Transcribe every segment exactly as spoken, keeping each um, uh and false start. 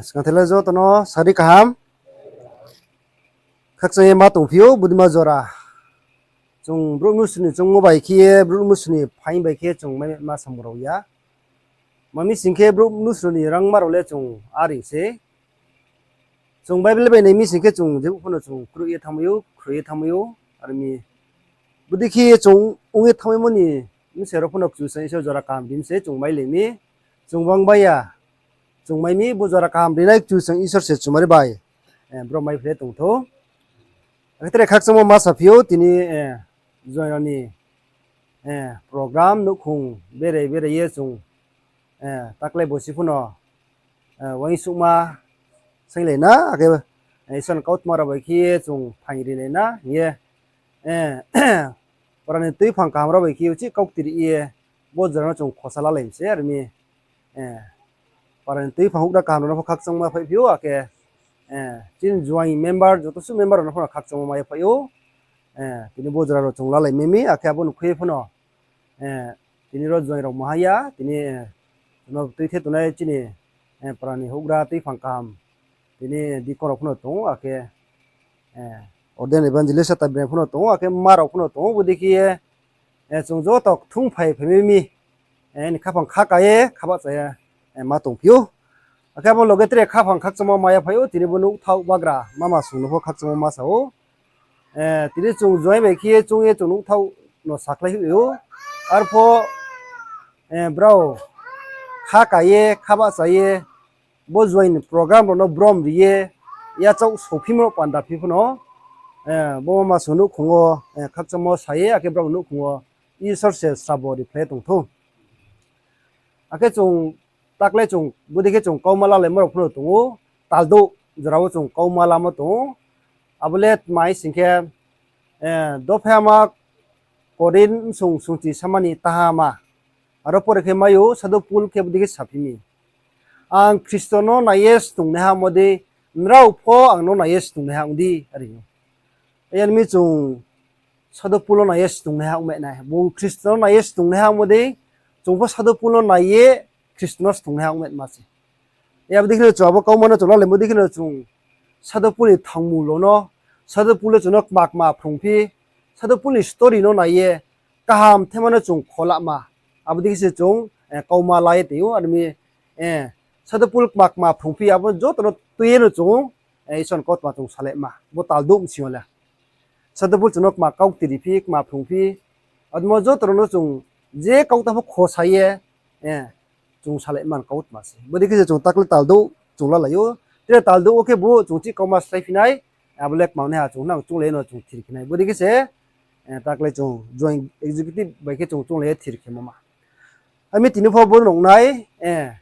Skang thela joto no sari kaham. Khakchang ye ma tongphi ou, bodima jora. Chung brouh mnusu ni chungmo bai khe ye, brouh mnusu ni phaing bai khe ye chung mai ma samung rao ya. Ma mi sing khe brouh mnusu ni rangma rao le chung aring se. Chung Bible bai nai mi sing khe chung jebo pho no chung kroih ye thanngmai ou, khroi ye thanngmai ou, ar mi. Bodei khe ye chung ong ye thanngmaimo ni bse rao pho no Kchusoyang Isor jora kaham ri mi se chung mailai mi. Chung bang bai ya, chung mai mi, bo jora kaham rinai Kchusoyang Isor se chumari bai, eh, bro mai phle tong thou. Akhe tre khakchangmo ma saphi ou, tini, eh, join rao ni, eh, program nouhkhong berai berai ye chung, eh, taklai bosi pho no, eh, uaingsouhma sainglai na, akhe, eh, Isor ni kautma rao bai khe ye chung phaing rilai na hing ye, eh, para ni tuiphang kaham rao bai khe uchih kaukti ri ye, bo jora no chung khosa lalai mi se, ar mi, eh, para ni tuiphang houhgra kaham rao no pho khakchangma phaiphi ou, akhe, eh, chini join member, joto suh member rao no pho no khakchangma mai ye phai ou, eh, tini bo jora rao chung lalai mi mi, akhe abo ni khui pho no, eh, tini ro join rao maha ya, tini, eh, no tuithe tongnai chini, eh, para ni houhgra tuiphang kaham, tini deacon rao pho no tong ou, akhe, eh, ordained evangelist ta breng pho no tong ou, akhe mma rao pho no tong ou, bodei khe ye, eh, chung joto kthung phai phai mi mi, eh, ni khaphang kha ka ye, kha bahcha ye, eh, ma tongphi ou. Akhe abo loge tre khaphang khakchangma mai ya phai ou, tini bo nouhthaoh bagra mama sung no pho khakchangma ma sa ou. Eh, tini chung join bai khe ye chung ye chung nouhthaoh no sakhlai hoih ou. Arpho, eh, brao kha ka ye, kha bahcha ye, bo join program rao no brom ri ye, yachaoh sophimo panda phi pho no, eh, bo mama sung nouhkhong wo, eh, khakchangmo sa ye, akhe brao nouhkhong wo Isor se srabo ri phle tong thou. Akhe chung taklai chung, bodei khe chung kauma lalaimo rao pho no tong ou, tal douh jora wo chung kauma lamo tong ou. Abo le tma hing sing khe, eh, dopha ma Korinth bsung sungchi sama ni tahama. Aro pore khe mai ou, Sadhu Pol khe bodei khe saphi mi. Ang Khristo no nai ye snungnaiha ongmo dei, nrao pho ang no nai ye snungnaiha ong di, are ou. Yar mi chung Sadhu Pol no nai ye snungnaiha ongmai nai. Bung Khristo no nai ye snungnaiha ongmo dei, chung pho Sadhu Pol no nai ye Khristo no snungnaiha ongmai ma se. Abo dei khe no chung abo kauma no chung lalaimo dei khe no chung Sadhu Pol ni thangmul rao no, Sadhu Pol le chung no kma kma phrungphi, Sadhu Pol ni story no nai ye kaham thema no chung kholama. Abo dei khe se chung, eh, kauma la ye tong ou, ar mi, eh, Sadhu Pol kma kma phrungphi, abo joto no tui ye no chung, eh, Isor ni kautma chung salaima. Bo tal douh bsing yo le Sadhu Pol chung no kma kaukti riphi, kma phrungphi, abo joto rao no chung je kautma pho khosa ye, eh, chung salaima ni kautma se. Bodei khe se chung taklai tal douh chung lalai ou. Tre tal douh wo khe bo chung chih kauma sláiphi nai, abo le kma naiha chung nang chounglai no chung thir khe nai. Bodei khe se, eh, taklai chung joint executive bai khe chung chounglai ye thir khe mama. Ami tini pho bo nuh nai, eh,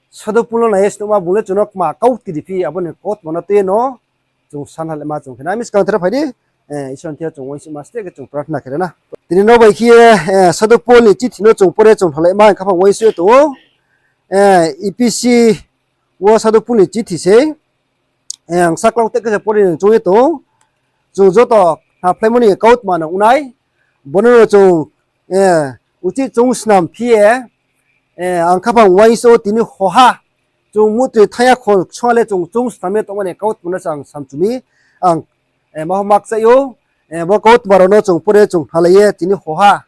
Sadhu Pol no nai ye snungma bung le chung no kma kaukti riphi, abo ni kautma no tui ye no chung sanhalaima chung khe nai. Ami skang thera phai di, eh, Isor ni thing yo chung uaingsouhma stre khe chung prarthana khe ri na. Tini no bai khe ye, eh, Sadhu Pol ni chithi no chung pore chung halaima khaphang uaingsouh ye tong ou. Eh, Ephesi wo Sadhu Pol ni chithi sei. Eh, ang saklau te khe se pore ni choung ye tong ou. Chung joto khnaphláimo ni kautma no ong nai. Bo no chung, eh, uchih chung snam phi ye, eh, ang khaphang uaingsouh ou tini hoha. Chung muhtoi thaiya kho song le chung chung snam ye tongma ni kautma no se ang samchu mi. Ang, eh, ma ho makchai ou, eh, bo kautma rao no chung pore chung halai ye tini hoha.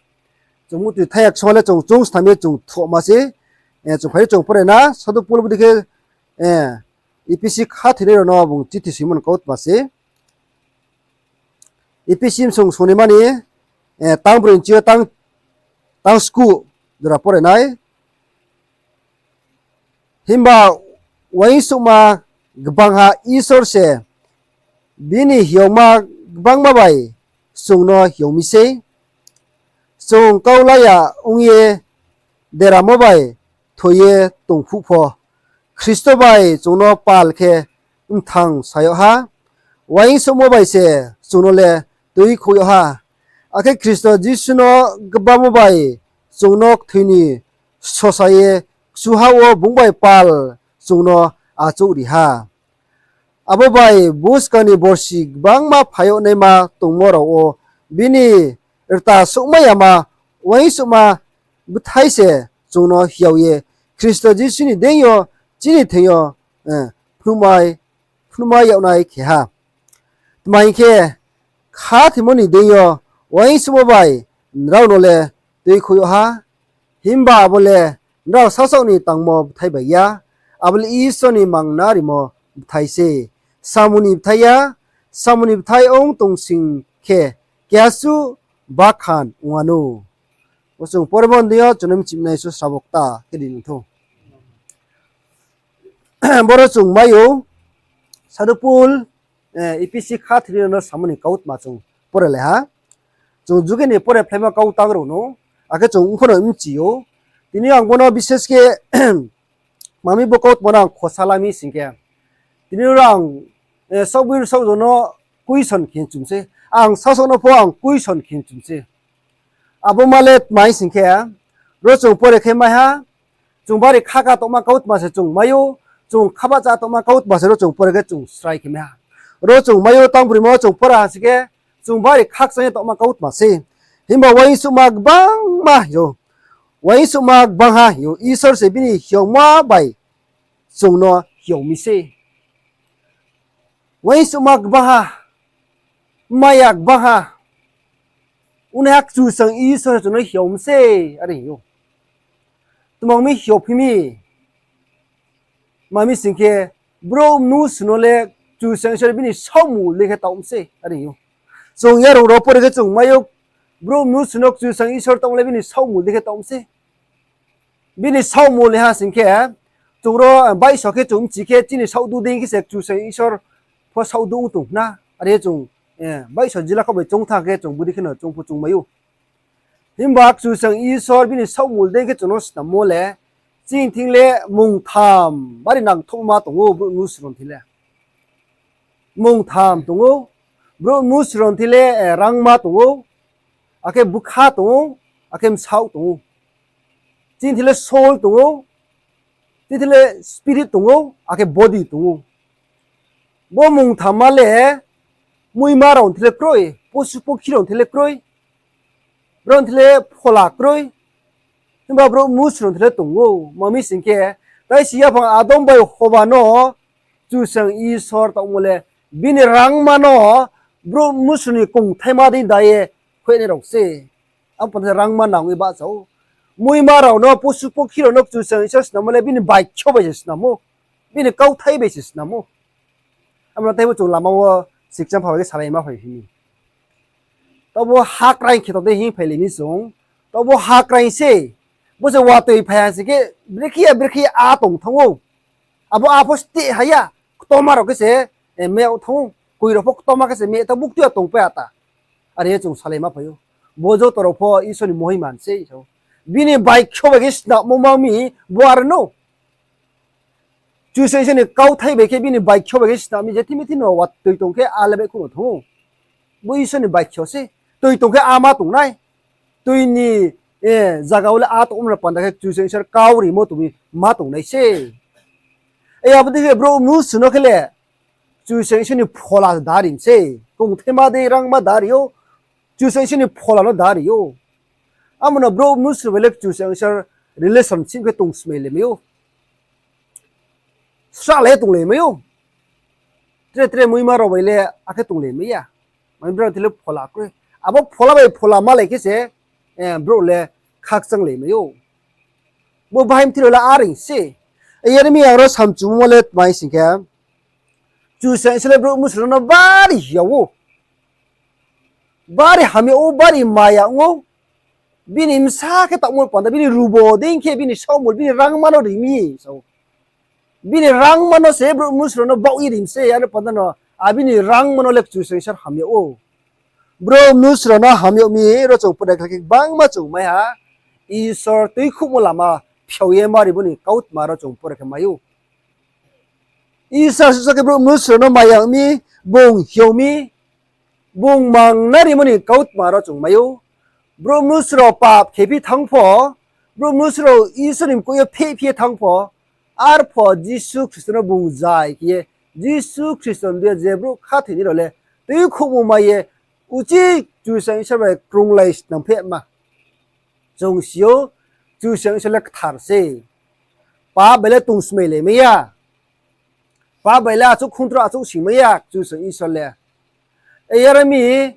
Chung muhtoi thaiya kho song le chung chung snam ye chung thuhma se, eh, chung phai ye chung pore na, Sadhu Pol bodei khe, eh, Ephesi khathoinai rao no bung chithi soimo ni kautma se. Ephesi bsung songnaima ni, eh, tang broi ni chi yo tang, tang skuh jora pore nai. Himba uaingsouhma gbangha Isor se bini hiaoma gbangma bai chung no hiao mi sei. Chung kau la ya ong ye deramo bai thoi ye tong phuh pho, Khristo bai chung no pal khe mthang sa yag ha, uaingsouhmo bai se chung no le tuikhouh yag ha. Akhe Khristo Jisu no gbamo bai chung no kthoi ni sosa ye kchuha wo bung bai pal chung no achouhri ha. Abo bai buskang ni borsi gbangma phai yag naima tongmo rao wo bini rta souhmai yama uaingsouhma bthai se chung no hiao ye Khristo Jisu ni deing yo chini thing yo, eh, phnuhmai, phnuhmai yagnai khe ha. Tma hing khe, khathoimo ni deing yo uaingsouhmo bai nrao no le tuikhouh yag ha, himba abo le nrao sasaoh ni tangmo bthai bai ya, abo le Isor ni mangna rimo bthai se. Samung ni bthai ya, samung ni bthai ong tong sing khe, keha suh bakhan ong anou. Bo chung pormon deing yo chung no mchimnai su srabo kta khe di nung thou. Boro chung mai ou, Sadhu Pol, eh, Ephesi khathini no samo ni kautma chung pore lai ha. Chung juge ni pore phlaimo kau tang rao no, akhe chung ongpho no mchi ou. Tini ang bono bises khe mami bo kautma no ang khosa la mi sing khe, tini ro ang, eh, saohboi saohjo no question khe chum se, ang sasaoh no pho ang question khe chum se. Abo ma le tma hing sing khe, ro chung pore khe mai ha, chung bari khaka tongma kautma se chung mai ou, chung khabacha tongma kautma se ro chung pore khe chung srai khe mai ha. Ro chung mai ou, tang broimo chung pore ha sing khe, chung bari khakchang ye tongma kautma se. Himba uaingsouhma gbangma hing ou. Uaingsouhma gbangha hing ou, Isor se bini hiaoma bai chung no hiao mi se. Uaingsouhma gbangha, maya gbangha, ongnaiha Kchusoyang Isor se chung no hiao mi se, are hing ou. Tma ong mi hiao phi mi? Mami sing khe, brouh mnusu no le Kchusoyang Isor bini saohmul dei khe taoh mi se, are hing ou. Chung yarung rao pore khe chung mai ou, brouh mnusu no Kchusoyang Isor taoh le bini saohmul dei khe taoh mi se. Bini saohmul ni ha sing khe, chung ro, eh, baihso khe chung mchi khe chini saohdu dei khe se Kchusoyang Isor pho saohdu ong tong khna. Are chung, eh, baihso jila khaoh bai choung thanng khe chung bodei khe no chung pho chung mai ou. Himba Kchusoyang Isor bini saohmul dei khe chung no snammo le, chini thing le mungtham bari nangthouhma tong ou brouh mnusu rao ni thing le. Mungtham tong ou, brouh mnusu rao ni thing le, eh, rangma tong ou, akhe bkha tong ou, akhe bsaoh tong ou. Chini thing le soul tong ou, chini thing le spirit tong ou, akhe body tong ou. Bo mungthamma le muima rao ni thing le kroi, posu pokhi rao ni thing le kroi, brao ni thing le phola kroi, himba brouh mnusu rao ni thing le tong ou. Mami sing khe, taisi yaphang Adam bai Hoba no Kchusoyang Isor taohmo le bini rangma no brouh mnusu ni kongthaima dei da ye hoihnai rao se. Abo panda se rangma nang ye bahcha ou. Muima rao no, posu pokhi rao no Kchusoyang Isor snammo le bini baikho bai se snam ou, bini kauthai bai se snam ou. Abo no teibo chung lama wo sikcham pha bai khe salaima phai phi mi. Taobo hakraing khe tong dei hing phailai mi chung. Taobo hakraing se. Bo se watoi phai ha sing khe, brekhe ya brekhe ya a tong thanng ou. Abo a pho steh ha ya, ktoma rao khe se, eh, meh thanng ou. Koi rao pho ktoma khe se meh thanng, buktui ya tongpai ya ta. Are ye chung salaima phai ou. Bo joto rao pho Isor ni mohiman se, sao. Bini baikho bai khe snammo ma mi, bo are no. Kchusoyang Isor ni kauthai bai khe bini baikho bai khe snam mi je thimi thini watoi tong khe a le baihkhouh no thanng ou. Bo Isor ni baikho se. Toi tong khe a ma tong nai. Toi ni, eh, zaga wo le a tongmo no panda khe Kchusoyang Isor kau rimo tong mi ma tong nai se. E abo dei khe brouh mnusu no khe le Kchusoyang Isor ni phola da ri mi se. Kongthaima dei rangma da ri ou. Kchusoyang Isor ni phola no da ri ou. Amo no brouh mnusu bai le Kchusoyang Isor relationship khe tongsmai le mai ou. Srah le tong le mai ou. Tre tre muima rao bai le akhe tong le mai ya. Mami brao ni thing le phola kroi. Abo phola bai phola malai khe se, eh, brouh le khakchang le mai ou. Bo bahai mthoi rao le a reing se. Yar mi ang ro samchumo le tma hing sing khe, Kchusoyang Isor le brouh mnusu rao no bari hiao ou. Bari hamya ou, bari maya ong ou. Bini bsa khe taohmo panda, bini rubo dei khe bini saohmul, bini rangma no ri mi, sao. Bini rangma no se brouh mnusu rao no baoh ye ri mi se, are panda no, a bini rangma no le Kchusoyang Isor hamya ou. Brouh mnusu rao no hamya mi, ro chung pore khe gbangma chung mai ha, Isor tuikhouhmo lama phiao ye ma ri bo ni kautma ro chung pore khe mai ou. Isor susa khe brouh mnusu rao no maya mi, bung hiao mi, bung mangna rimo ni kautma ro chung mai ou. Brouh mnusu rao pap khe phi thanng pho, brouh mnusu rao Isor ni mkoih yo phehphi ye thanng pho, arpho Jisu Khristo no bung zai khe ye, Jisu Khristo ni deing yo je brouh khathoinai rao le tuikhouhmo mai ye, uchih Kchusoyang Isor bai krunglai snam phehma. Chung si ou, Kchusoyang Isor le kthar se. Pap bai le tongsmai le mai ya. Pap bai le achouh khongtro achouh singmai ya Kchusoyang Isor le. Yar mi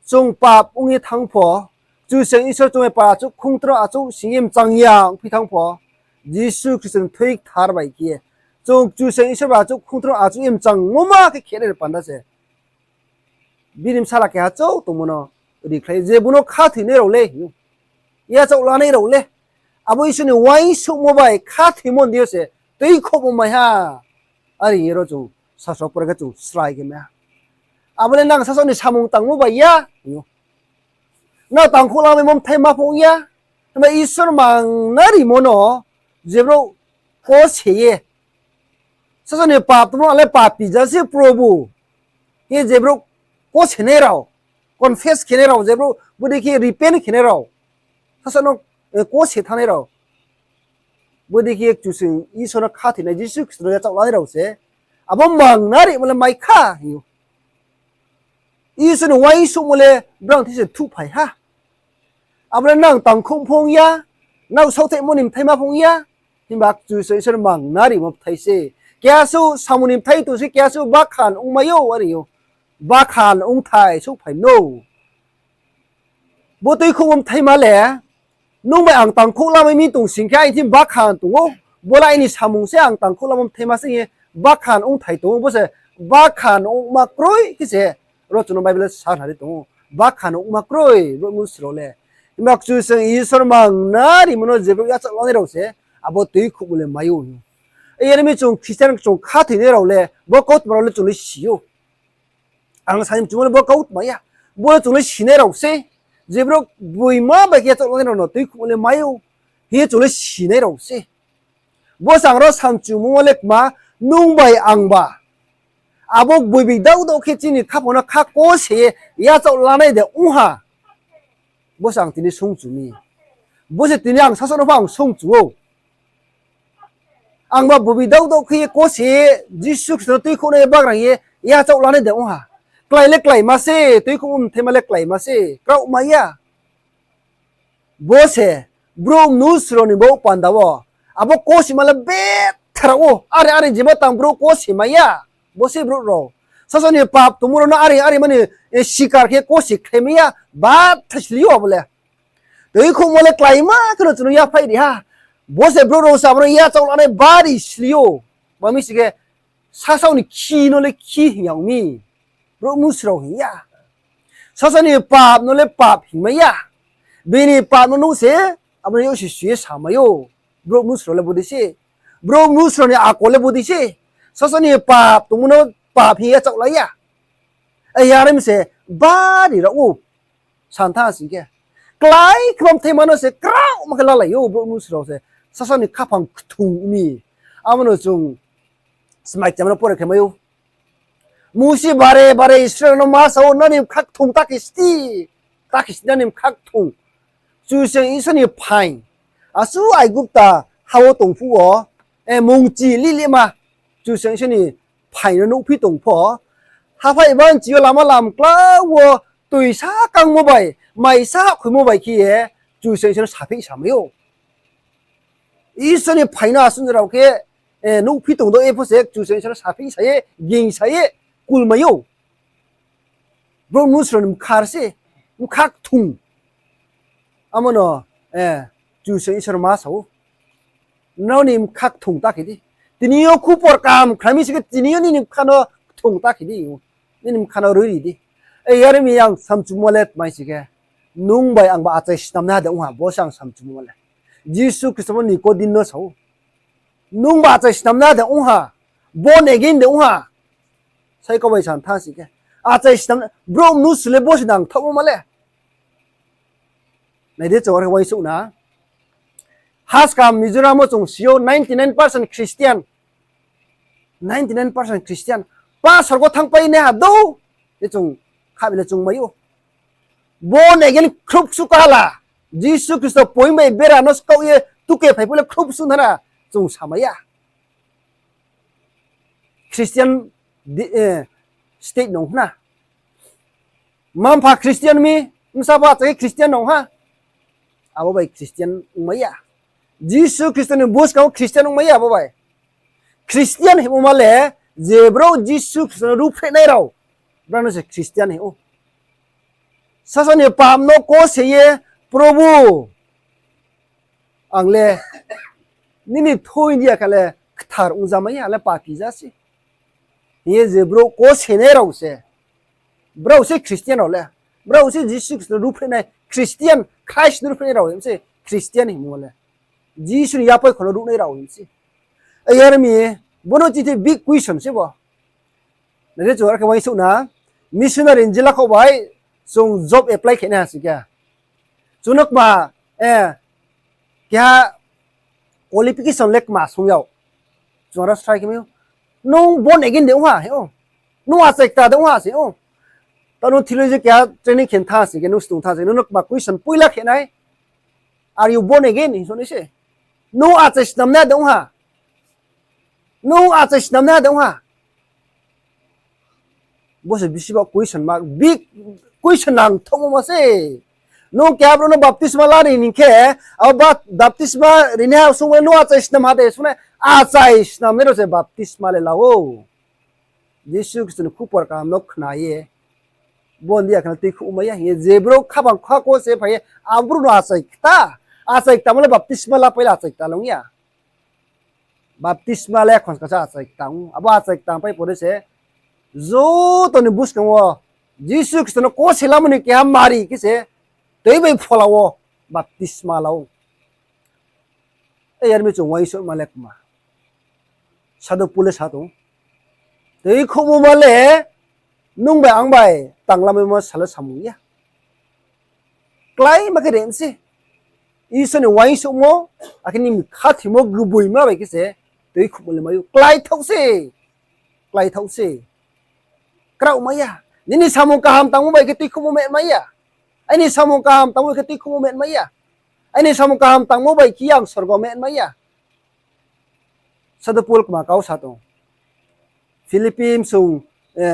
chung pap ong ye thanng pho, Kchusoyang Isor chung bai pap achouh khongtro achouh sing ye mchang ya ongphi thanng pho, Jisu Khristo ni thoi kthar bai khe ye chung Kchusoyang Isor bai achouh khongtro achouh ye mchangmo ma khe khenai ni panda se. Bini bsala keha chouh tongmo no rikhlai je bung no khathoinai rao le hing ou. Yachaoh lanai rao le. Abo Isor ni uaingsouhmo bai khathoimo ni deing yo se tuikhouhmo mai ha. Are hing ye ro chung sasro pore khe chung srai khe mai ha. Abo le nang sasaoh ni samung tangmo bai ya hing ou. Nrao tangkhouh lamaimo bthai ma pho ong ya. Himba Isor mangnarimo no je brouh kose ye, sasaoh ni pap tongmo no, ang le papi ja se Probhu, hing ye je brouh kosenai rao, confess khenai rao, je brouh bodei khe repent khenai rao, sasaoh no kose thanngnai rao, bodei khe Kchusoyang Isor no khathoinai, Jisu Khristo no yachaoh lanai rao se abo mangnarimo le mai kha hing ou. Isor ni uaingsouhmo le brang thing se thuhphai ha. Abo le nang tangkhouh pho ong ya, nrao saohthaihmo ni bthai ma pho ong ya, himba Kchusoyang Isor mangnarimo bthai se. Keha suh samung ni bthai tong se, keha suh bakhan ongmai ou, are hing ou. Bakhan ongthai souhphai no. Bo tuikhouhmo bthai ma le, nung bai ang tangkhouh lamai mi tong sing khe aini thing bakhan tong ou. Bo le aini samung se, ang tangkhouh lamo bthai ma se hing ye bakhan ongthai tong ou. Bo se bakhan ongma kroi khe se, ro chung no Bible sa khnari tong ou. Bakhan ongma kroi brouh mnusu rao le. Himba Kchusoyang Isor mangnarimo no je brouh yachaoh lanai rao se abo tuikhouhmo le mai ou. Yar mi chung Christian chung khathoinai rao le, bo kautma rao le chung le si ou. Ang sa ni mchumo le bo kautma ya. Bo le chung le sinai rao se. Je brouh gboima bai khe yachaoh lanai rao no tuikhouhmo le mai ou hing ye chung le sinai rao se. Bo se ang ro samchumo le kma, nung bai angba abo gboibi daoh daoh khe chini khaphang no kha kose ye yachaoh lanai de ong ha. Bo se ang tini sungchu mi. Bo se tini ang sasaoh no pho ang sungchu ou. Angba gboibi daoh daoh khe ye kose ye Jisu Khristo no tuikhouhnai bagrang ye yachaoh lanai de ong ha. Klái le kláima se, tuikhouhmo bthai ma le kláima se, kraohmai ya. Bo se brouh mnusu rao ni bo panda wo abo kosima le bethara ou. Are are jema tang brouh kosimai ya. Bo se brouh rao sasaoh ni pap tongmo rao no are are mani sikar khe kosi khlaimai ya, batha sli ou abo le. Tuikhouhmo le kláima khe no chung no yaphaih ri ha. Bo se brouh rao se abo no yachaoh lanai bari sli ou. Tma mi sing khe, sasaoh ni khi no le khi hing ya ong mi. Brouh mnusu rao hing ya. Sasaoh ni pap no le pap hingmai ya. Bini pap no nuh se, abo no yaksi si ye samai ou. Brouh mnusu rao le bodei se. Brouh mnusu rao ni akol le bodei se. Sasaoh ni pap tongmo no pap hing yachaoh lai ya. Yar mi se bari rao ou. Santha sing khe, klái khe bthai ma no se kraohma khe lalai ou brouh mnusu rao se. Sasaoh ni khaphang kthung mi. Abo no chung smai kcham no pore khe mai ou. Musi bare bare Israel no ma sa ou, nrao ni bkha kthung ta khe sdi, ta khe sdi nrao ni bkha kthung. Kchusoyang Isor ni phaing asuh Aigupta ha wo tong phuh wo, mungchi lih lihma, Kchusoyang Isor ni phaing no nuhphi tong pho, haphaih banchi yo lama lam kla wo toisa kangmo bai, maisa hahkhoimo bai khe ye, Kchusoyang Isor no sapheih samai ou. Isor ni phaing no asuh rao khe nuhphi tong do ye pho se Kchusoyang Isor no sapheih sa ye, ging sa ye, kulmai ou. Brouh mnusu rao ni bkha se, bkha kthung. Amo no Kchusoyang Isor ma sa ou, nrao ni bkha kthung ta khe di. Tini yo khupor kaham khnami sing khe tini yo nini bkha no kthung ta khe di, nini bkha no roi ri di. Yar mi ang samchumo le tmai sing khe, nung bai angba achai snamnai ha de ong ha, bo se ang samchumo le. Jisu Khristo bo Nikodem no sa ou, nung ba achai snamnai ha de ong ha, born again de ong ha. Sai kau bai santha sing khe, achai snam, brouh mnusu le bo se nangthaohmo ma le. Nai di, chung are uaingsouh na. Haskam Mizoram wo chung si ou ninety nine percent Christian. Ninety nine percent Christian. Pastor kho thanngpai nai ha dou. Ye chung khabi le chung mai ou. Born again khruh ksu kaha la. Jisu Khristo poing bai bera no skaoh ye tuke phai phuh le khruh ksu thanng na, chung samai ya. Christian state nung khna. Mma-mpha Christian mi, bsa pho achai khe Christian nung ha. Abo bai Christian ongmai ya. Jisu Khristo ni buskang wo Christian ongmai ya abo bai. Christian hingmo ma le, Je brouh Jisu Khristo no ruhphrehnai rao, brao no se Christian hing ou. Sasao ni pap no kose ye, Probhu, ang le nini thui ni ya khe le kthar ongzamai ya, ang le papi ja se, hing ye je brouh kosenai rao se, brao se Christian rao le. Brao se Jisu Khristo no ruhphrehnai Christian, Christ no ruhphrehnai rao hing se Christian hingmo le. Jisu ni yapai kho no ruhnai rao hing se. Yar mi, bo no chini big question se bo. Nai di, chung are khe uaingsouh na, missionary ni jila kho bai chung job apply khe nai ha sing khe, chung no kma, keha qualification le kma sung yag. Chung aro srai khe mai ou, nung born again de ong ha hing ou, nung achai kta de ong ha sing ou. Taoh nung theology keha training khe thanng sing khe, nung stung thanng sing khe, nung no kma question poila khe nai, Are you born again? hing so nai se. Nung achai snamnaiha de ong ha? Nung achai snamnaiha de ong ha? Bo se bisi ba question mark, big question nangthaohmo ma se. Nung keha brouh no baptisma la ri hing khe, abo baptisma rinaiha sung nai, nung achai snam ha de sung nai, achai snamnai rao se baptisma le la ou. Jisu Khristo ni khupor kaham no khna ye, bo ni ya khe no tuikhouhmo mai ya hing ye, je brouh khaphang khako se phai ye, abo brouh no achai kta. Achai ktamo le baptisma lapai le achai kta le ong ya. Baptisma le khonskasa achai kta ong ou. Abo achai kta pai pore se, joto ni buskang wo Jisu Khristo no kose lamo ni keha mari khe se, tui bai phola wo baptisma la ou. Yar mi chung uaingsouhma le kma, Sadhu Pol le sa tong, tuikhouhmo ma le nung bai ang bai tanglamaimo sa le samung ya. Kláima khe re se. Isor ni uaingsouhmo, akhe nini khathoimo gboima bai khe se tuikhouhmo le mai ou. Kláithaoh se. Kláithaoh se. Kraohmai ya. Nini samung kaham tangmo bai khe tuikhouhmo mai ya. Aini samung kaham tangmo bai khe tuikhouhmo mai ya. Aini samung kaham tangmo bai khe ang sorgo mai ya. Sadhu Pol kma kau sa tong. Philippi bsung,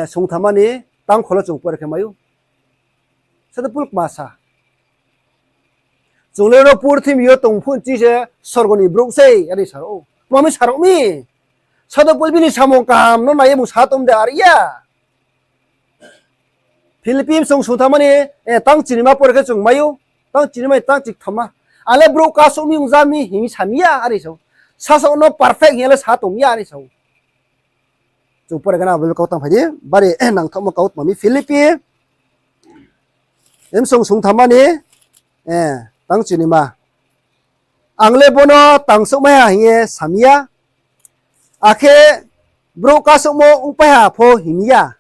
sungthama ni tangkhol wo chung pore khe mai ou. Sadhu Pol kma sa, chung le ro purthimbi yo tong phuh chi se sorgo ni brouh sei, are sa ou. Tma mi sa rao mi? Sadhu Pol bini samung kaham no nai ye bung sa tong de are ya. Philippi bsung sungthama ni tang chinima pore khe chung mai ou, tang chinima, tang chikthama. Ang le brouh kasouh mi ongja mi hing sa mi ya, are sa ou. Sasaoh no perfect hing ya le sa tong mi ya, are sa ou. Chung pore gana Bible kau tang phai di, bari nangthaohmo kau tma mi Philippi bsung sungthama ni tang chinima. Ang le bo no tangsouhmai ha hing ye sa mi ya, akhe brouh kasouhmo ongpai ha pho hing mi ya.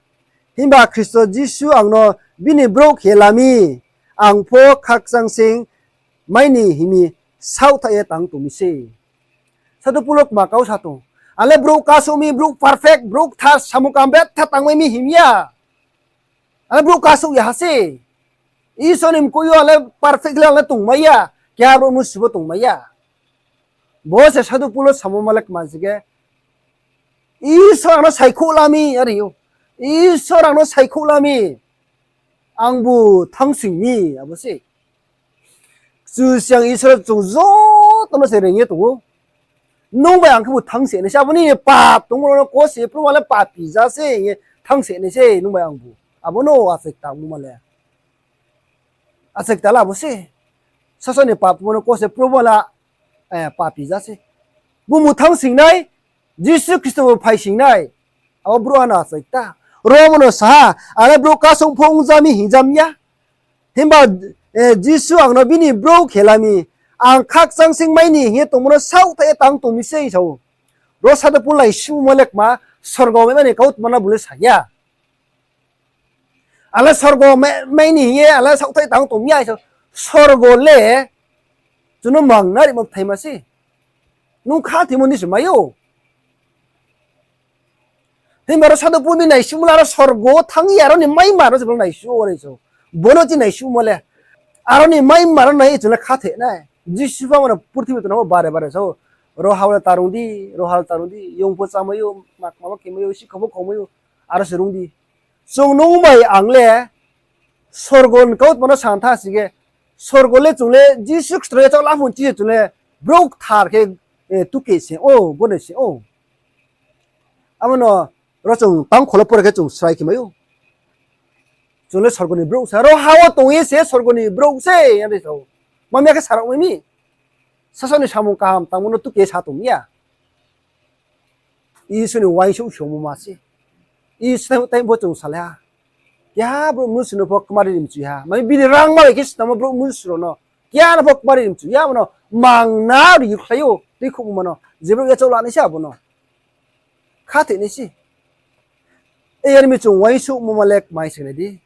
Himba Khristo Jisu ang no bini brouh khe la mi, ang pho khakchang sing mai ni hing mi saohthaih ye tang tong mi sei. Sadhu Pol kma kau sa tong. Ang le brouh kasouh mi, brouh perfect, brouh kthar, samung kaham betha tangmai mi hing mi ya. Ang le brouh kasouh ya ha se. Isor ni mkoih yo ang le perfect le ang le tongmai ya. Keha brouh no sibo tongmai ya. Bo se Sadhu Pol samo ma le kma se khe, Isor ang no saikhouh la mi, are ou. Isor ang no saikhouh la mi. Angbu thanngsing mi, abo se. Kchusoyang Isor chung joto no se reing ye tong ou. Nung bai ang khebu thanngsing nai se, abo nini pap tongmo no kose, Probhu ang le papi ja se hing ye thanngsing nai se nung bai angbu. Abo no achai ktangmo ma le. Achai kta le abo se. Sasaoh ni pap tongmo no kose, Probhu ang le papi ja se. Bungbu thanngsing nai, Jisu Khristo bo phaising nai. Abo brouhha no achai kta. Ro mo no sa ha, ang le brouh kasouh pho ongja mi hing ja mi ya. Himba Jisu ang no bini brouh khe la mi, ang khakchang sing mai ni hing ye tongmo no saohthaih ye tang tong mi se hing sa ou. Ro Sadhu Pol naisuhmo le kma, sorgo maimani kautma no bung le sa ya. Ang le sorgo mai ni hing ye ang le saohthaih tang tong mi ya hing sa ou. Sorgo le chung no mang na rimo bthai ma se. Nung khathoimo ni se mai ou. Himba ro Sadhu Pol ni naisuhmo le aro sorgo thanng ye aro ni maima no se bo naisuh ou, are sa ou. Bo no chini naisuhmo le. Aro ni maima no nai ye chung le khathoi nai. Jisu pha mano purthimbi tongnai bo bare bare sa ou. Ro ha le ta rung di, ro ha le ta rung di, young pho chámai ou, ma kma bo khemai ou, sikhou pho khaumai ou, aro se rung di. Chung nung bai ang le sorgo ni kautma no sa tha si khe, sorgo le chung le Jisu Khristo no yachaoh la phung chi se chung le brouh kthar khe tuke se ou, gone se ou. Abo no Ro chung tangkhol wo pore khe chung srai khe mai ou. Chung le sorgo ni brouh se, ro ha wo tong ye se sorgo ni brouh se, are sa ou. Mami ya khe sa rao mai mi. Sasaoh ni samung kaham tangmo no tu khe sa tong ya. Isor ni uaingsouh somo ma se. Isor time pho chung salai ha. Keha brouh mnusu no pho kmari ri mchu ya ha. Mami bini rangma bai khe snamo brouh mnusu rao no. Keha no pho kmari ri mchu ya, abo no mangna ri khlai ou, tuikhouhmo ma no. Je brouh yachaoh la nai se abo no khathoi nai se. Yar mi chung uaingsouhmo ma le kmai se nai di.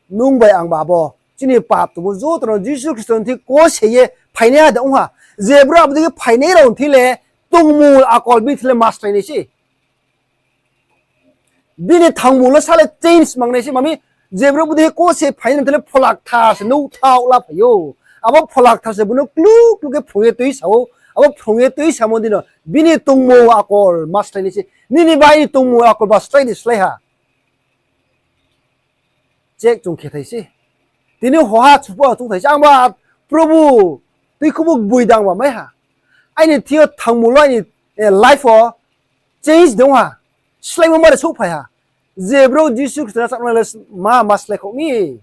Nung bai ang ba abo chini pap tongmo joto no Jisu Khristo ni thing kose ye phainai ha de ong ha. Je brouh abo dei khe phainai rao ni thing le tongmung akol bini thing le maslái nai se. Bini thangmung le sa le change mang nai se. Mami, je brouh bodei khe kose phainai rao ni thing le Phola Kthar se nouhthaoh la phai ou. Abo Phola Kthar se bung no kluh kluh khe phrung ye tuisa ou. Abo phrung ye tuisamo dei no bini tongmung akol maslái nai se. Nini bai ni tongmung akol ba slái ni slái ha. Check chung khe thai se. Tini hoha chupa chung thai se. Ang ba, Probhu, tuikhouhmo gboi dang ba mai ha. Aini thing yo thangmung lo aini life wo change de ong ha. Sláimo ma de souhphai ha. Je brouh Jisu Khristo no chakna le ma, ma slái khouh mi.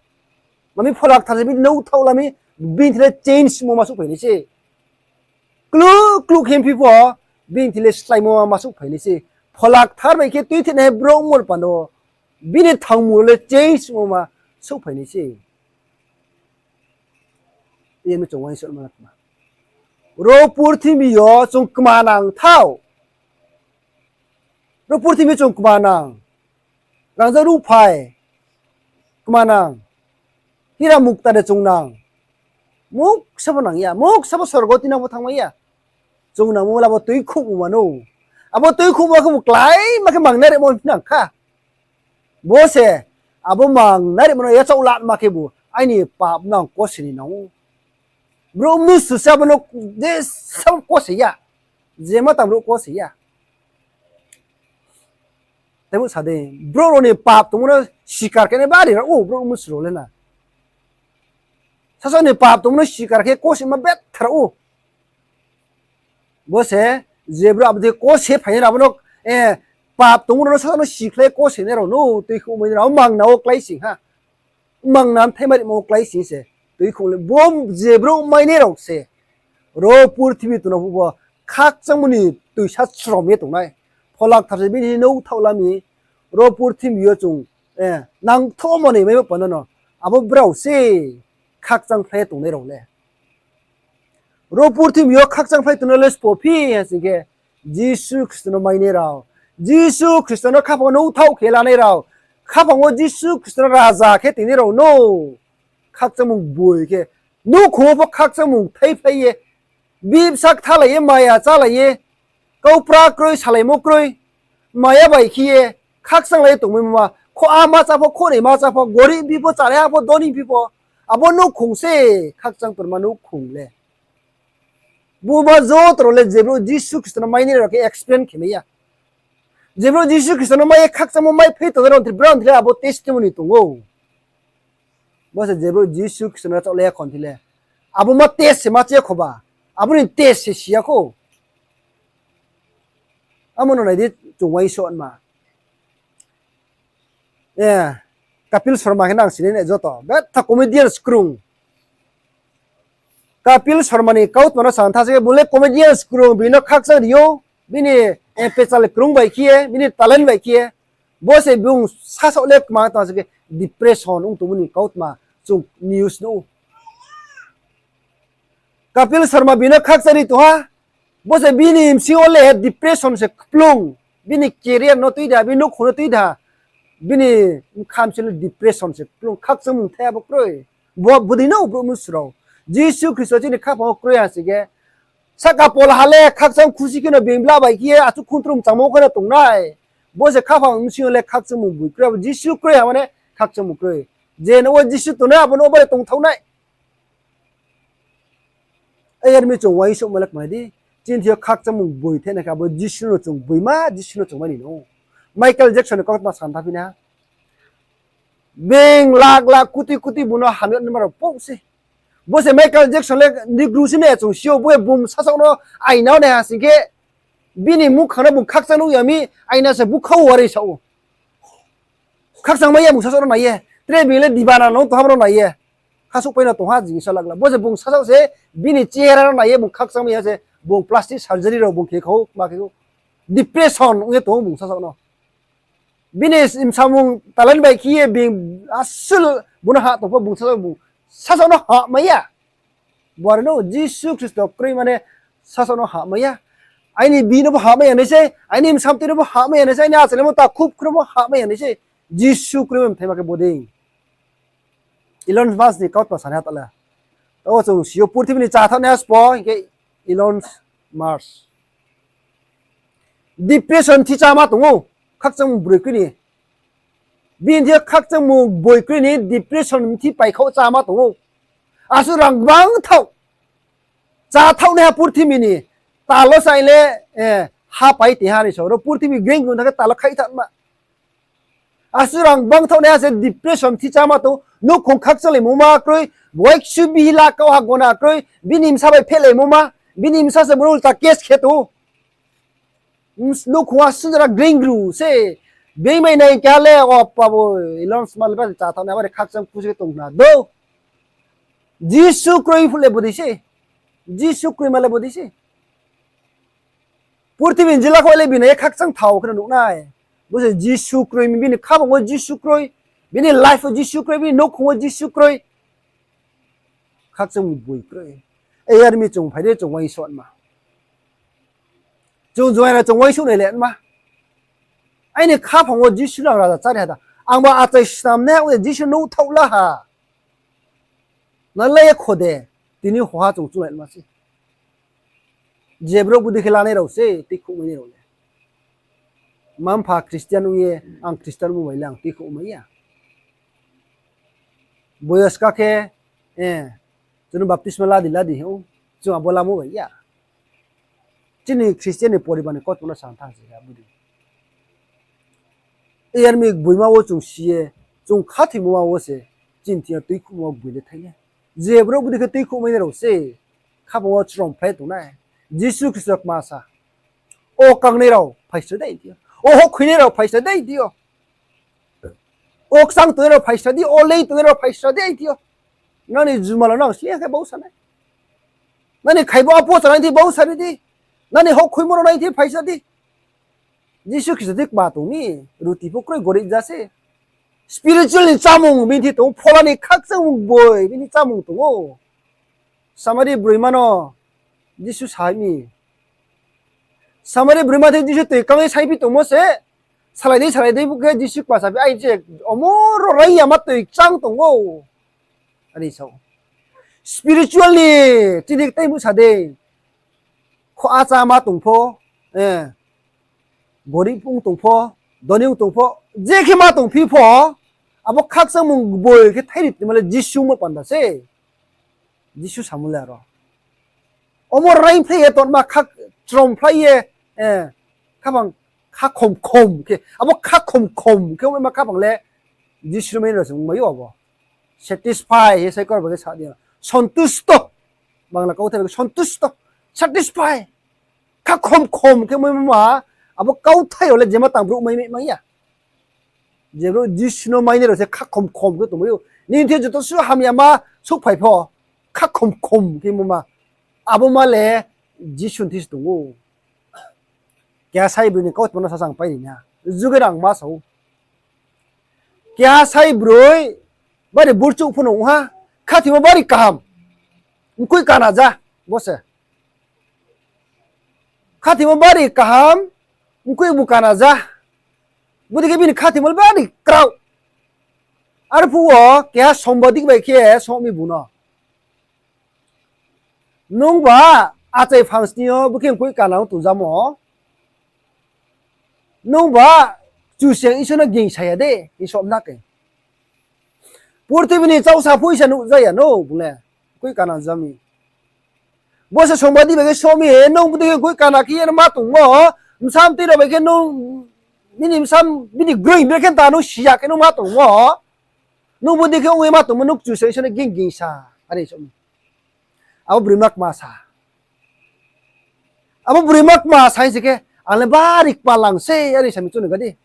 Mami Phola Kthar se bini nouhthaoh la mi, bini thing le changemo ma souhphai nai se. Kluh kluh khe phi pho, bini thing le sláimo ma souhphai nai se. Phola Kthar bai khe tuithenai brouh mor panda wo, bini thangmung le changemo ma souhphai nai se. Yar mi chung uaingsouhma le kma. Ro purthimbi yo chung kmanang thao. Ro purthimbi chung kmanang. Rangzag ruhphai kmanang. Hira mukta de chung nang. Muksa pho nang ya, muksa pho sorgo tuinang pho thanngmai ya. Chung nangmo le abo tuikhouhmo ma no. Abo tuikhouhmo khebu kláima khe mangnai rimo nang kha. Bo se, abo mangnai rimo no yachaoh lama khebu aini pap no ang kose ni nang ou. Brouh mnusu se abo no je sa kose ya. Je ma tang brouh kose ya. Tei bo sa di, brouh rao ni pap tongmo no sikar khe nai bari rao ou, brouh mnusu rao le na. Sasaoh ni pap tongmo no sikar khe kose ma betha rao ou. Bo se, je brouh abo dei kose phainai rao abo no, pap tongmo rao no sasaoh no sikhlai kose nai rao no, tuikhouhmai nai rao, mangna wo kláising ha. Mangna mthai ma rimo wo kláising se, tuikhouh le bo je brouh mainai rao se. Ro purthimbi tongnai phuh bo khakchangmo ni tuisa chrom ye tongnai. Phola Kthar se bini nouhthaoh la mi, ro purthimbi yo chung nangthouhmo ni maimo panda no, abo brao se khakchangphlai ye tongnai rao le. Ro purthimbi yo khakchangphlai tongnai le sbo phi ha sing khe, Jisu Khristo no mainai rao. Jisu Khristo no khaphang wo nouhthaoh khe lanai rao. Khaphang wo Jisu Khristo no raja khe tingnai rao no khakchangmung gboi khe, nouhkhong wo pho khakchangmung thaiphlai ye, bibsa kthalai ye, maya chálai ye, kaupra kroi, salaimo kroi, maya bai khe ye, khakchanglai ye tongmaimo ma, khoha ma chá pho, khonoi ma chá pho, gorib phi pho, chálai ha pho, doni phi pho, abo nouhkhong se khakchang tongma nouhkhong le. Bo ma joto rao le je brouh Jisu Khristo no mainai rao khe explain khe mai ya. Je brouh Jisu Khristo no mai ye khakchangmo mai phai tongnai rao, brao ni thing le abo testimony tong ou. Bo se je brouh Jisu Khristo no yachaoh le ya kho ni thing le, abo ma test se ma che kho ba, abo ni test se si ya kho. Amo no nai di, chung uaingsouhma. Kapil Sharma khe nang sinai nai joto. Betha comedian krung. Kapil Sharma ni kautma no sa tha se khe, bung le comedian krung, bini no khakchang ri ou, bini pechal krung bai khe ye, bini talent bai khe ye. Bo se bung sasaoh le kma tang se khe depression ong tongmo ni kautma chung news nuh ou. Kapil Sharma bini no khakchang ri tong ha, bo se bini bsing yo le depression se kplung, bini career no tui da, bini nouhkhong no tui da, bini bkha bsing le depression se kplung, khakchangmung thai abo kroi. Bo, bodei no brouh mnusu rao. Jisu Khristo chini khaphang wo kroi ha sing khe, sahka pol ha le khakchang khusi khe no bini bla bai khe ye achouh khuntrung mchangmo khe no tongnai. Bo se khaphang bsing yo le khakchangmung gboi kroi, abo Jisu kroi ha mane khakchangmung kroi. Je no wo Jisu tongnai, abo no wo bai tongthao nai. Yar mi chung uaingsouhma le kma di. Chini thing yo khakchangmung gboi thainai khe abo Jisu no chung gboima, Jisu no chung mai ni no. Michael Jackson ni kautma sa tha phi na. Being lakh lakh, koti koti bung no hamya naima rao pho se. Bo se Michael Jackson le Negro se nai chung si ou, bo ye bung sasaoh no aina wo nai ha sing khe, bini muhkhang no bung khakchang nuh ya mi, aina se búkhau wo are sa ou. Khakchang mai ya bung sasaoh no nai ye. Tre being le dibana no tongha no nai ye. Khasouhpai no tongha jing sa lagla. Bo se bung sasaoh se bini chehera no nai ye bung khakchang mai ya se bung plastic surgery rao bung khe khou, ma khe khou. Depression ong ye tong ou bung sasaoh no. Bini bsamung talent bai khe ye being asul bung no ha tong pho bung sasaoh bung sasaoh no ha mai ya. Bo are no Jisu Khristo kroi mane sasaoh no ha mai ya. Aini bihih no bo ha mai ya nai se, aini bsamtui no bo ha mai ya nai se, aini achai le mo ta khub khro bo ha mai ya nai se. Jisu kroi mane mthaima khe bodei. Elon Musk ni kautma sanai ha ta le. Tao chung si yo purthimbi ni chathaohnaiha sbo hing khe Elon Musk. Depression thi cháma tong ou, khakchangmung broi kroi ni. Bini thi khakchangmung boi kroi ni depression thi paikhaoh cháma tong ou. Asuh rang gbang thaoh. Chathaohnaiha purthimbi ni. Talo sai le, eh, ha pai ti ha ni so. Ro purthimbi greng grung thang khe talo khaih thanma. Asuh rang gbang thaohnaiha se depression thi cháma tong, nouhkhong khakchanglaimo ma kroi, boisu bihih la kau ha gona kroi, bini bsa bai phehlaimo ma, bini bsa se bung no ulta case khe tong. Nouhkhong asuh jora greng gru se, being mai nai khe le, o pabo, Elon Musk le ba chathaohnai, abare khakchang kusi khe tong na do. Jisu kroi phuh le bodei se, Jisu kroima le bodei se. Purthimbi ni jila kho le bini ye khakchang thao khe no nuh nai. Bo se Jisu kroi mi, bini khaphang wo Jisu kroi, bini life wo Jisu kroi, bini nouhkhong wo Jisu kroi. Khakchangmung boi kroi. Ei yar mi chung phai de chung uaingsouhma. Chung juaing ra chung uaingsouh nai le ma. Aini khaphang wo Jisu nang raja chári ha da. Angba achai snam nai ha, Jisu no thaoh la ha. Nang la ye kho de, tini hoha chung chunglai ma se. Je brouh bodei khe lanai rao se, tuikhouhmai nai rao le. Mma-mpha Christian ong ye, ang Christian ongmo bai le ang tuikhouhmai ya. Boyos ka khe, eh, chung no baptisma la di, la di hing ou, chung abo lamo bai ya. Chini Christian ni poribar ni kautma no sa thanng se ya bodei. Yar mi gboima wo chung si ye, chung khathoimo ma wo se, chini thing yo tuikhouhmo gboing le thai ya. Je brouh bodei khe tuikhouhmai nai rao se, khaphang wo chrom phlai tong nai. Jisu Khristo kma sa, o kangnai rao phaisa dei di yo, o houhkhoinai rao phaisa dei di yo, o kchang tongnai rao phaisa di, o lei tongnai rao phaisa dei di yo. Nani jumala nang sli ya khe bau sa nai. Nani khaibo apo chanai thi bau sa ri di. Nani houhkhoimo rao nai thi phaisa di. Jisu Khristo thi kma tong mi, ruti pho kroi gorib ja se. Spiritual ni chámung bini thi tong ou, phola ni khakchangmung boi bini chámung tong ou. Samari broima no Jisu sa mi. Samari broima the Jisu toi kang ye saingphi tongmo se, salai dei, salai dei, bo khe Jisu kma saphi, ai je, omo ro raing yama toi kchang tong ou. Ani sao. Spiritual ni chini tei musa dei. Kho achama tong pho, eh, gorib ong tong pho, doni ong tong pho, je khe ma tongphi pho, abo khakchangmung boi khe thairi tongma le Jisu mo panda se. Jisu samo le aro. Omo raing phlai ye tongma kha, chrom phlai ye, eh, khaphang khakhom khom khe, abo khakhom khom khe ongma khaphang le Jisu mai rao se ongmai ou abo. Satisfy he sai kor ba khe sa di. Sontusto. Bangla kauthai ba khe sontusto. Satisfy. Khakhom khom khe maima, abo kauthai yo le jema tang brouh mai, mai ya. Je brouh Jisu no mainai rao se khakhom khom khe tongmai ou. Nini thing yo joto suh hamyama souhphai pho, khakhom khom khe maima. Abo ma le Jisu ni thing se tong ou. Keha sai broi ni kautma no sasangpai ri na. Juge rang ma sa ou. Keha sai broi bari burchouh pho no ong ha. Khathoimo bari kaham. Mkoih kana ja. Bo se. Khathoimo bari kaham. Mkoih bu kana ja. Bodei khe bini khathoimo le bari kraoh. Arphuh wo keha sombadik bai khe song mi bung no. Nungba achai phang sni yo bukhe mkoih kana ong tongjamo. Nungba Kchusoyang Isor no gingsa ya de, hing somna khe. Purthimbi ni chauhsa phuisa nuhja ya no, bung le. Mkoih kana jami. Bo se sombadik bai khe somi, nung bodei khe mkoih kana khe ye no ma tongmo, bsamtui rao bai khe nung, bini bsam, bini groi bai khe ta nung si ya khe nung ma tongmo. Nung bodei khe ong ye ma tongmo, nung Kchusoyang Isor no ging gingsa, are somi. Abo broima kma sa. Abo broima kma sa hing se khe, ang le bari kpalang se, are sami chung ni ga di.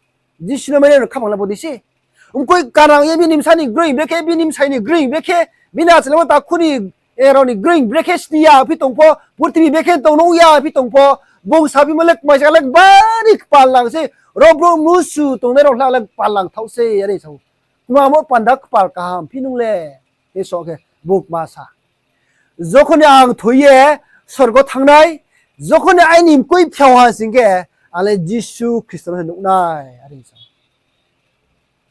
Jisu no mainai rao khaphang le bodei se. Mkoih kanang ye bini bsa ni groing brekhe, bini bsai ni groing brekhe, bini achailaimo takhu ni, eh, rao ni groing brekhe sni ya phi tong pho, purthimbi brekhe tong nuh ya phi tong pho, bung saphimo le kmai sa le bari kpal nang se, ro brouh mnusu tongnai rao hla le kpal nang thaoh se, are sa ou. Kma mo panda kpal kaham phi nung le, e so khe, bung kma sa. Jokhon ni ang thoi ye sorgo thanngnai, jokhon ni aini mkoih phiao ha sing khe, ang le Jisu Khristo no se nuhnai, are sa ou.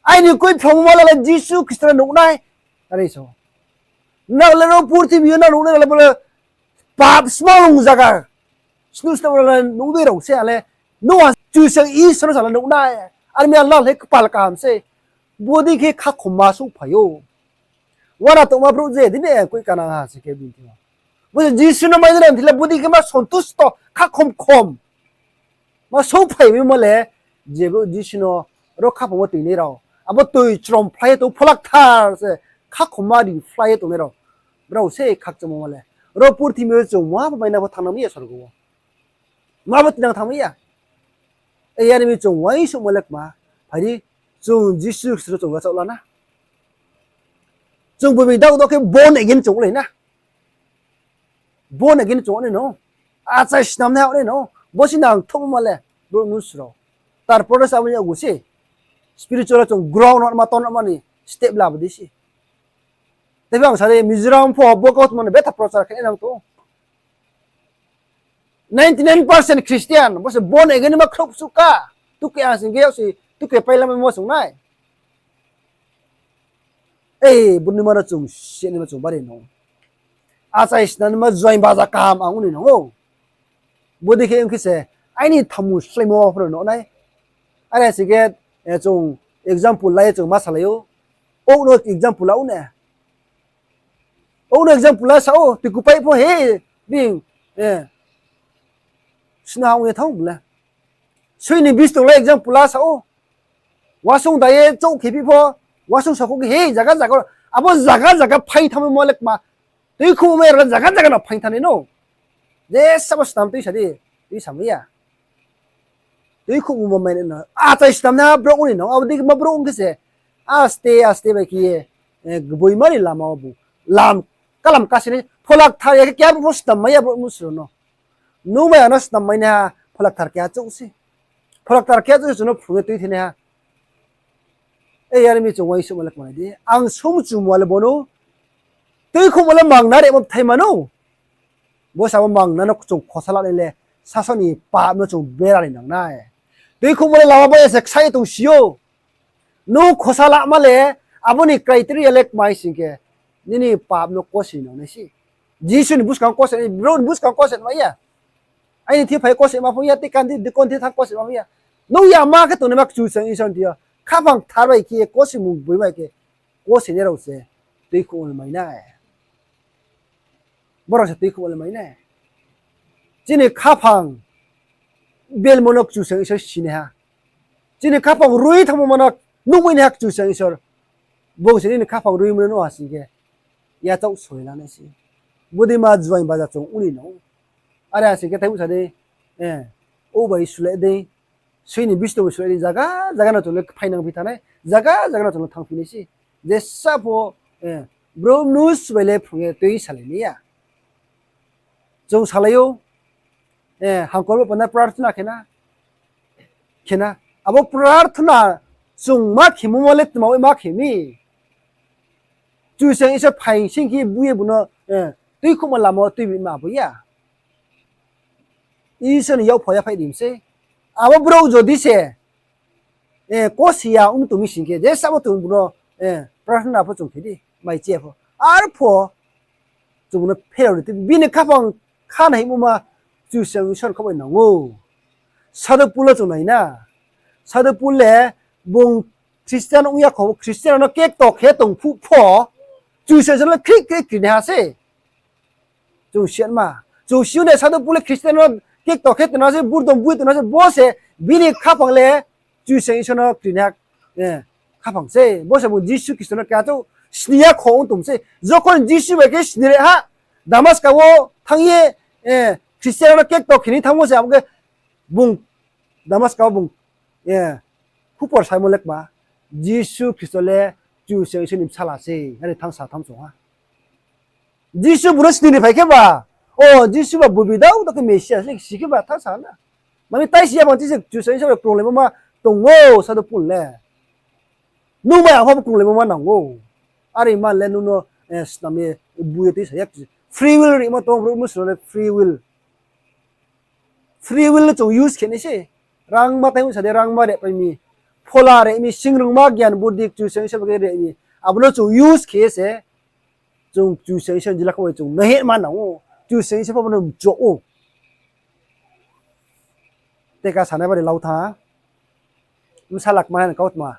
Aini mkoih phiao ma le Jisu Khristo no nuhnai, are sa ou. Nang le ro purthimbi yo nang nuhnai le bo le pap smalung zaga. Snu snu le nuhnai rao se ale. Nung ha Kchusoyang Isor no sa le nuhnai. Are mi ang le kpal kaham se. Bodei khe khakhomma souhphai ou. Uana tongma brouh je, dini koih kanang ha se khe bini thing yo. Bo se Jisu no mai nai thi le bodei khe ma sontusto, khakhom khom. Ma souhphai mi mo le, je brouh Jisu no ro khaphang wo toinai rao. Abo toi chrom phlai ye tong, Phola Kthar se khakhomma ri phlai ye tongnai rao. Brao se khakchangmo mo le. Ro purthimbi yo chung ma bo mai na pho thanng nang mi ya sorgo wo. Ma bo tinang thanng mi ya. E, are mi chung uaingsouhmo le kma. Phai di, chung Jisu Khristo no chung yachaoh la na. Chung bo mi dak dak khe born again chung le na. Born again chung nai no. Achai snamnai ha nai no. Bo se nangthouhmo ma le, brouh mnusu rao. Tarpore sa abo ni yagu se. Spiritual chung ground ma ton ma ni step labo di se. Tei ang sa di Mizoram pho bo kautma no betha prochar khe nang tong. Ninety nine percent Christian, bo se born again ma khrouh suh ka. Tuke ang sing khe yak se, tuke pailamaimo song nai. Ei, bo ni ma no chung, se ni ma chung bari no. Achai snamnaima joaing baja kaham ang ong ni nang ou. Bodei khe ong khe se, aini thamu sláimo ma phano no nai. Are sing khe, eh, chung example la ye chung ma salai ou. Ou no example la ou ne. Ou no example la sa ou, tuikupai pho he, bini, eh, sna ha ong ye thanng bole. Soi ni bis tong la example la sa ou. Wasung da ye chouh khe phi pho, wasung sakhouh khe he, zaga zaga, abo zaga zaga phaing thanngmo le kma, tuikhouhmo mai rao le zaga zaga no phaing thanngnai no. Je sabo snam tuisa di, tuisamai ya. Tuikhouhmo mai no, achai snamnaiha brouh ong ni no, abo dei ma brouh ong khe se, aste aste bai khe ye, eh, gboima ni lama wo bu, lam, kalam kasi nai, Phola Kthar ya khe keha pho snam mai ya brouh mnusu rao no. Nung bai ang no snam mai naiha, Phola Kthar keha chouh se. Phola Kthar keha chouh se chung no phrung ye tuithai naiha. Ei, are mi chung uaingsouhmo le kma nai di. Ang sumchumo le bo no, tuikhouhmo le mangna remo bthai ma no. Bo samo mangna no chung khosa lanai le, sasaoh ni pap no chung bera ni nang nai. Tuikhouhmo le lama bai ya se ksa ye tongsi ou. Nung khosa lama le, abo ni criteria le kmai sing khe, nini pap no kose nang nai se. Jisu ni buskang kose, brouh ni buskang kose mai ya. Aini thing phai kose ma phung ya, tei kandi dikon thing thanng kose ma phung ya. Nung ya ma khe tongnaima Kchusoyang Isor ni thing yo. Khaphang kthar bai khe, kosimung boi bai khe, kose nai rao se, tuikhouhmo le mai nai. Brao se tuikhouhmo le mai nai. Chini khaphang belmo no Kchusoyang Isor si naiha. Chini khaphang rui thanngmo ma no nuhmai naiha Kchusoyang Isor. Bung se nini khaphang ruimo no nuh ha sing khe, yachaoh soi lanai se. Bodei ma joaing baja chung ong ni no. Are ha sing khe thaibu sa di, eh, ou bai sule di, soi ni bisto bai sule di, zaga zaga no chung le phainang phi thanngnai, zaga zaga no chung le thanngphi nai se. Jesa pho, eh, brouh mnusu bai le phrung ye tui salai mai ya. Chung salai ou, eh, hangkor bo panda prarthana khe na, khe na. Abo prarthana chung ma khemo ma le tma ma khe mi. Kchusoyang Isor phaing sing khe bung ye bung no, eh, tuikhouhmo lama wo tuibi ma bo ya. Isor ni yakpha yaphaih ri mi se. Abo brouh jodi se, eh, kose ya ong tong mi sing khe, jesa bo tong bung no, eh, prarthana pho chung khe di, mai che pho. Arpho, chung bung no pherao ri tei, bini khaphang kha naimo ma, Kchusoyang Isor kha bai nang ou. Sadhu Pol no chung nai na. Sadhu Pol le, bung Christian ong ya kho, Christian no kekto khe tong phuh pho, Kchusoyang Isor le khrih khrih kri naiha se. Chung si ma. Chung si ou ne Sadhu Pol le Christian no kekto khe tong na se, burdom bui tong na se, bo se bini khaphang le Kchusoyang Isor no kri naiha, eh, khaphang se. Bo se bung Jisu Khristo no keha chouh sni ya kho ong tong se. Jokhon Jisu bai khe sni ri ha, Damaska wo thanng ye, eh, Christian no kekto khe ni thanngmo se abo khe bung Damaska wo bung, eh, khupor saimo le kma. Jisu Khristo le Kchusoyang Isor ni bsala se, are thanngsa tham chung ha. Jisu bung no sini ni phai khe ba, o Jisu ba bubi dao dao khe Mesia le si khe ba thanngsa na. Mani tai si ya bang chi se Kchusoyang Isor bai krunglaimo ma tong ou, sadu Pol le. Nung bai ang pho krunglaimo ma nang ou. Are ma le nung no, eh, snam ye bu ye tuisa ya. Free will rimo tong, brouh mnusu rao le free will. Free will no chung use khe nai se. Rangma tai sa de, rangma rehpai mi. Phola reh mi, singrungma, gyan, buddi, Kchusoyang Isor bai khe reh mi. Abo no chung use khe se, chung Kchusoyang Isor ni jila kha bai chung naihe ma nang ou. Kchusoyang Isor pho bo no mchu ou. Teka sanai bari lau tha. Bsala kma hing kautma.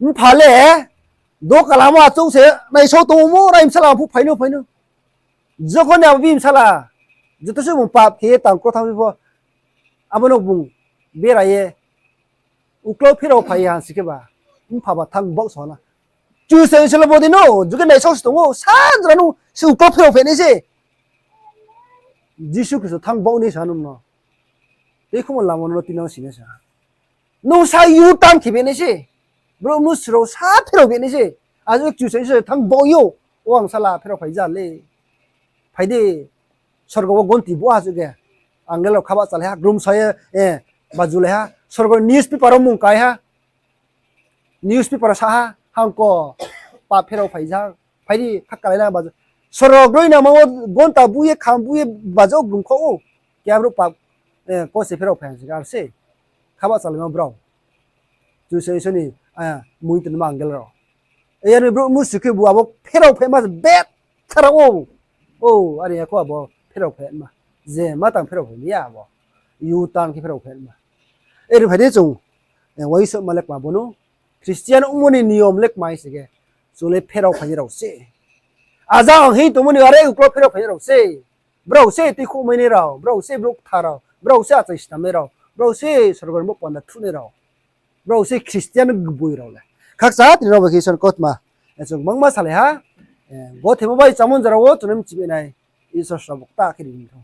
Mpha le, dokalamo achouh se, naisao tongmo, rai bsala phuh phai no, phai no. Jokhon ni abo bini bsala, joto se bung pap khe ye tang kro thanng phi pho, abo no bung bera ye, uklau pherao phai ye ha si khe ba, mpha ba thanng baoh sa na. Kchusoyang Isor le bodei no, jukhe naisao se tong ou, sanjra nung se uklau pherao phai nai se. Jisu Khristo thanng baoh ni sa nung no. Tei khumon lama no tinang si nai sa. Nung sa U-turn khe be nai se. Brouh mnusu rao sa pherao be nai se. Ajo Kchusoyang Isor thanng baoh yo. O angsala pherao phai ja le. Phai di. Sorgo wo gonti bu ha suh khe. Angel rao khabah chalai ha. Grum sa ye, eh, bajulai ha. Sorgo newspaper wo mung kai ha. Newspaper sa ha, hangko, pap pherao phai ja, phai di, khakalai na bajo. Sorgo groinangma wo gonta bu ye, kham bu ye, bajo grum kho ou. Keha brouh pap, eh, ko se pherao phai ha se, ar se. Khabah chalaima brao. Kchusoyang Isor ni, eh, mui tongma angel rao. Yar ni brouh mnusu khe bu abo pherao phaima se bet tharao ou. O, are ya kho abo pherao phaima. Je ma tang pherao phai ya abo. U-turn khe pherao phaima. Eri phai di chung, eh, uaingsouhma le kma bo no. Christian ongmo ni niyom le kma hing se khe, chung le pherao phainai rao se. Ajang hing tongmo ni are uklau pherao phainai rao se. Brao se tuikhouhmai nai rao, brao se brouh kthar rao, brao se achai snamnai rao, brao se sorgo ni bo panda thuhnai rao. Brao se Christian gboi rao le. Khakchang tini rao bai khe Isor ni kautma, eh, chung gbangma salai ha, eh, gothe mo bai chámung jora wo chung no mchibi nai, Isor srabo kta khe ri ni thou.